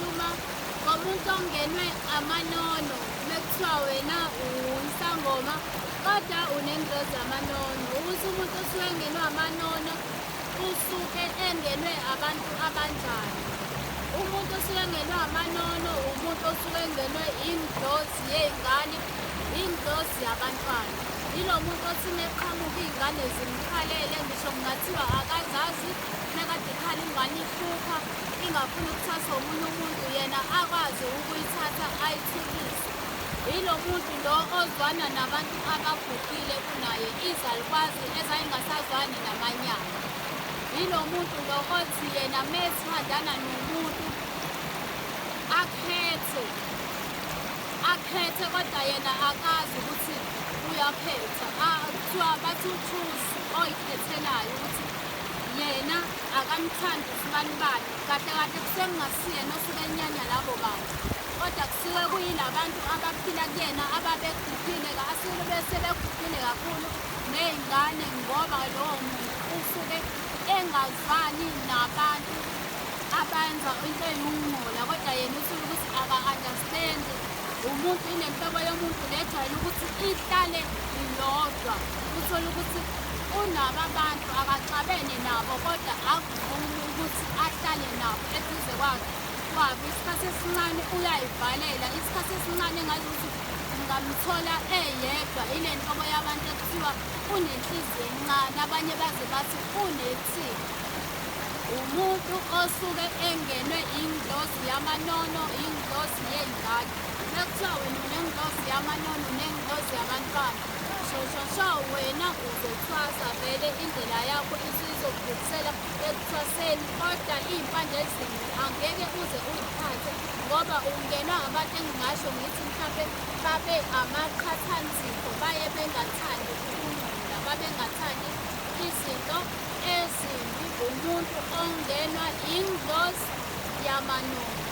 ngizokhuluma ngomuntu ongenwe amanono. Mekuthiwa wena uyisangoma kodwa unengozi yamanono. Ukuthi umuntu osuke engenwe amanono usuke engenwe abantu abanjani? Umuntu osuke engenwe amanono umuntu osuke engenwe ingozi yey'ngane, ingozi yabantwana. Yilo muntu othi meqhamuka iy'ngane zimkhalele ngisho kungathiwa akazazi mekade ikhala ingane ihlupha ingafuni ukuthathwa omunye umuntu yena akwazi ukuyithatha ayithulise. Yilo muntu lo ozwana nabantu abagugile kunaye, izalukwazi ezayingasazwani namanyala. Yilo muntu lo othi yena methandana nomuntu akhethe akhethe kodwa yena akazi ukuthi uyakhetha. Kuthiwa bathi u-choose oyikhethelayo ukuthi yena akamthandi usibanibani. Kahle kahle kusuke kungasiyena osuke enyanya labo bantu, kodwa kusuke kuyilabantu abaphila kuyena ababegugile, asuke besebegugile kakhulu ney'ngane, ngoba lowo muntu usuke engazwani nabantu abenza into eyungcola, kodwa yena usuke ukuthi aka-understand. Umuntu inenhlobo yomuntu lejwayele ukuthi ihlale yodwa, uthole ukuthi unabo abantu akaxabene nabo kodwa akuvumi ukuthi ahlale nabo eduze kwakhe kwabo. Isikhathi esincane uyayivalela, isikhathi esincane engazi ukuthi ungamthola eyedwa. Ile nhlobo yabantu ekuthiwa unenhliziyo encane, abanye baze bathi unethini. Umuntu osuke engenwe ingozi yamanono, ingozi yey'ngane. Mekuthiwa wena unengozi yamanono, unengozi yabantwana, sho wena uzothwasa vele, indlela yakho isizokudlulisela ekuthwaseni, kodwa iy'mpande ezimbi angeke uze uy'thathe ngoba ungenwa abantu engingasho ngithi mhlampe babe amaqhathanzipho, baye bengathandi ukungcola, babengathandi izinto ezimbi. Umuntu ongenwa ingozi yamanono.